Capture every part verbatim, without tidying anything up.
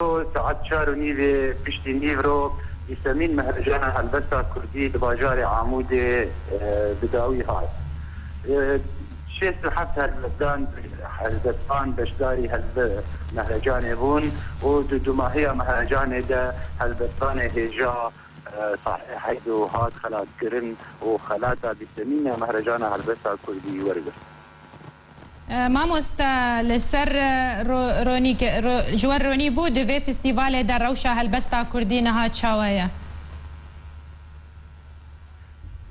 Saet çar û nîvê piştî nîvro bîstemîn Mehrecana Helbesta Kurdî di bajarê Amûdê, e, bi dawî hat. E, şêst û heft helbestvan, helbestvan beşdarî helbe-, mehrecanê bûn û di dumahiya mehrecanê de helbestvanê hêja, e, Tahê Heydo hat xelatkirin û xelata bîstemîn ya Mehrecana Helbesta Kurdî wergirt. E, mamoste, li ser, e, ro-, ronî ke-, ro-, ji we ronî bû, di vê festîvalê de rewşa helbesta kurdî niha çawa ye?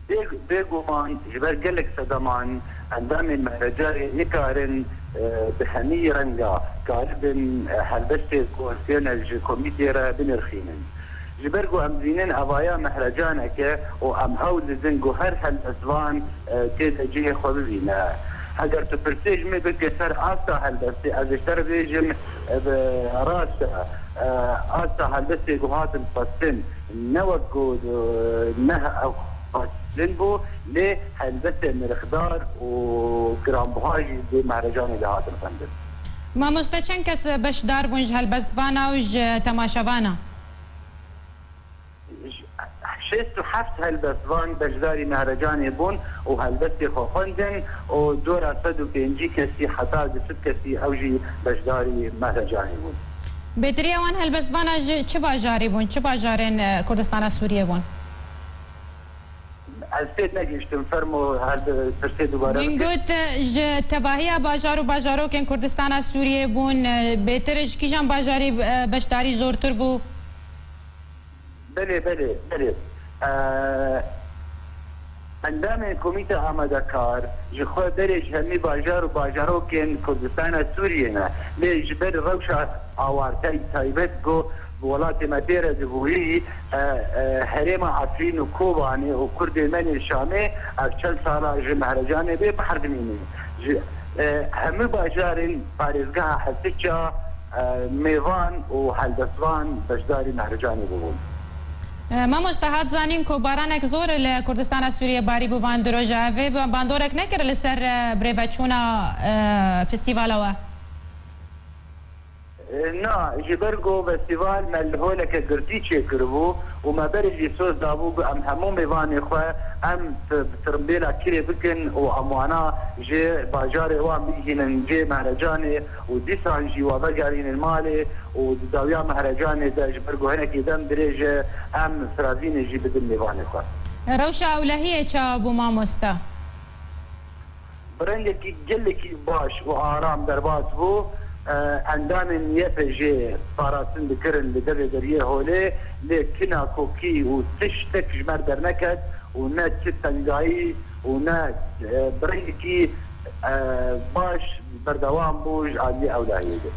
Bê-, bêguman ji ber gelek sedeman endamên mehrecanê nikarin, e, bi hemî renga karibin, e, helbestê ku hestiyane ji komîtê re binirxînin. Ji ber ku em dibînin evaya mehrecaneke û em hewl didin ku her helbestvan, e, tê de cihê xwe bibîne. Heger tu pirsê ji min bike ser asta helbestê, ez ê ji te re bêjim, e, bi rast e, e, asta helbestê ku hatin xwestin ne wek ku, e, ne ew xwestin bû, lê helbestê nirxdar û giranbiha jî di mehrecanê de hatin xwendin. Mamoste, çend kes beşdar bûn ji helbestvana û ji temaşevana? Şêst û heft helbestvan beşdarî mehrecanê bûn û helbestê xwe xwendin û dora sed û pêncî kesî heta du sed kesî ew jî beşdarî mehrecanê bûn. Bêtiriya wan helbestvana ji çi bajarî bûn? Çi bajarên, e, Kurdistana Sûriyê bûn? Ez pê negihiştim, fermo her pirsê dubare bike. Min got, e, ji tevahiya bajar û bajarokên Kurdistana Sûriyê bûn, e, bêtir ji kîjan bajarî, e, beşdarî zortir bû? Belê, belê, belê. Eee, endamên Komîte Amadekar ji xwe berê ji hemî bajar û bajarokên Kurdistana Sûriyê ne. Lê ji ber rewşa awarte taybet ku bi welatê me pê re dibûyî, e, e, herêma Efrîn û Kobanê û Kurdê me lê Şamê ev çend sala ji mehrecanê bê biherdimînin. Ji, e, hemû bajarên parêzgeha Hesiça, e, mêvan û helbestvan beşdarî mehrecanê bûbûn. E, mamoste, hat zanîn ku baranek zor li Kurdistana Sûriyê barî bû van du roja. Ev ê bandorek nekir li ser, e, birêveçûna, e, festîvala we? E, na, ji ber ku festîval me li holeke girtî çêkiribû û me berê jî soz dabû ku em hemû mêvanê xwe em bi tirimbêla kirê bikin û em wana ji bajarê wan bigihînin cihê mehrecanê û dîsan jî wa vegerînin malê û di dawiya mehrecanê de ji ber ku hinekî dem dirêj e, em firavînê jî bidin mêvanê xwe. Rewşa ewlehiyê çawa bû, mamoste? Bi rengekî gelekî baş û aram derbas bû. E, endamên Y P G parastin dikirin li devê deriyê holê, lê kina kokî û tiştek ji me derneket û ne çi tengayî û ne, e, bi rengekî, e, baş berdewam bû ji aliyê ewlehiyê de.